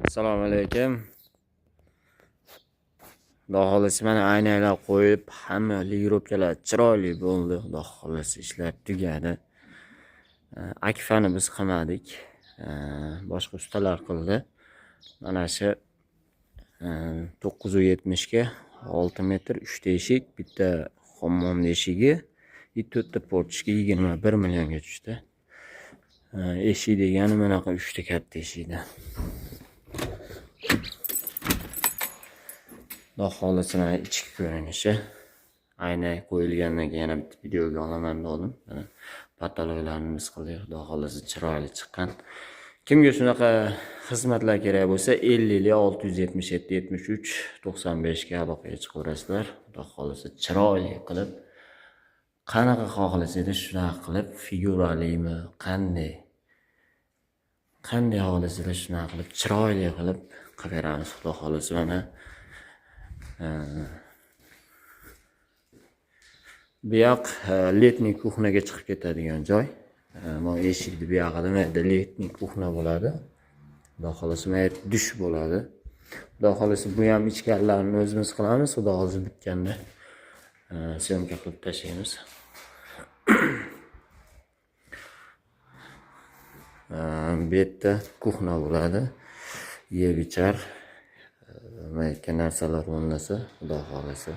Assalomu alaykum. Xudo xohlasa, mana aynaklar qo'yib, hamma ligirovkalar chiroyli bo'ldi. Xudo xohlasa, ishlar tugadi. Akfani biz qilmadik. Boshqa ustalar qildi. Mana shu 970 ga 6 metr 3 ta eshik, bitta hammom eshigi, 4 ta portichka 21 millionga tushdi. Eshik degani bunaqa 3 ta katta eshikdan. Xudo xohlasa, mana ichki ko'rinishi. Ayna qo'yilgandan keyin yana bitta videoga olaman dedim. Mana patologlarni biz qildik. Xudo xohlasa, chiroyli chiqqan. Kimga shunaqa xizmatlar kerak bo'lsa, 50 677 73 95 ga aloqaga chiqaverasizlar. Xudo xohlasa, chiroyli qilib, qanaqa xohlasanglar shunaqa qilib, figuralimi, qanday xohlasanglar shunaqa qilib, chiroyli qilib qilib beramiz. Xudo xohlasa, mana bu yoq letniy kuxnaga chiqib ketadigan joy. Mana eshikni bu yog'ida mana yerda letniy kuxna bo'ladi. Xudo xohlasa, mana yerda dush bo'ladi. Xudo xohlasa, bu ham ichkarilarini o'zimiz qilamiz. Xudo xohlasa, bitganda syomka qilib tashlaymiz. Bu yerda kuxna bo'ladi. Yeb ichar, mana yerga narsalar o'rnasa, Xudo xohlasa.